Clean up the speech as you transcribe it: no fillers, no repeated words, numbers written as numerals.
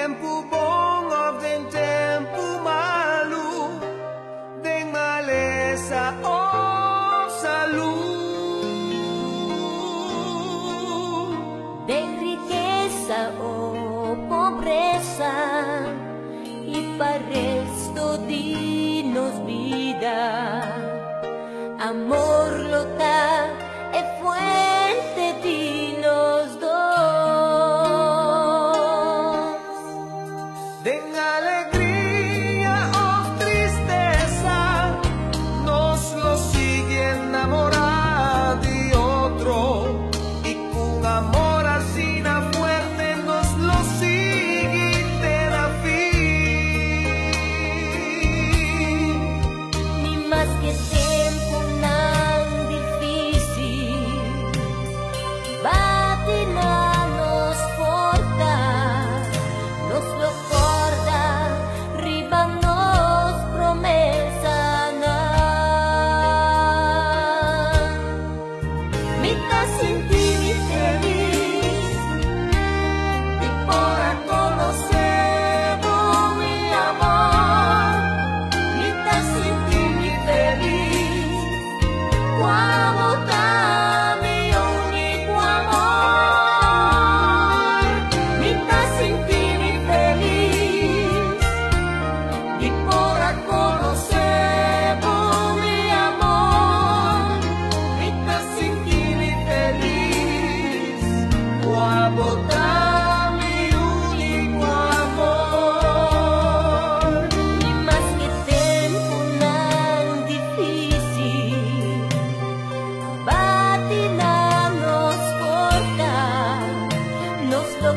Tempu bon òf den tempu malu, den malesa òf salú. Den rikesa o pobresa i pa resto di nos bida, amor lo ta e fuente di nos dos. Den alegria òf tristesa, nos lo sigui namorá di otro. I ku amor asina fuerte nos lo sigui te na fin. Ni maske tempunan difísil bati na nos porta, nos lo kòrda riba nos promesanan. Mi ta sinti mi felis di por a konosé bo, mi amor. Mi ta sinti mi felis ku abo ta mi úniko amor. Mi ta sinti mi felis di por a konosé bo, mi amor. Mi ta sinti mi felis ku abo ta mi úniko amor. Ni maske tempunan difísil bati na nos porta, nos lo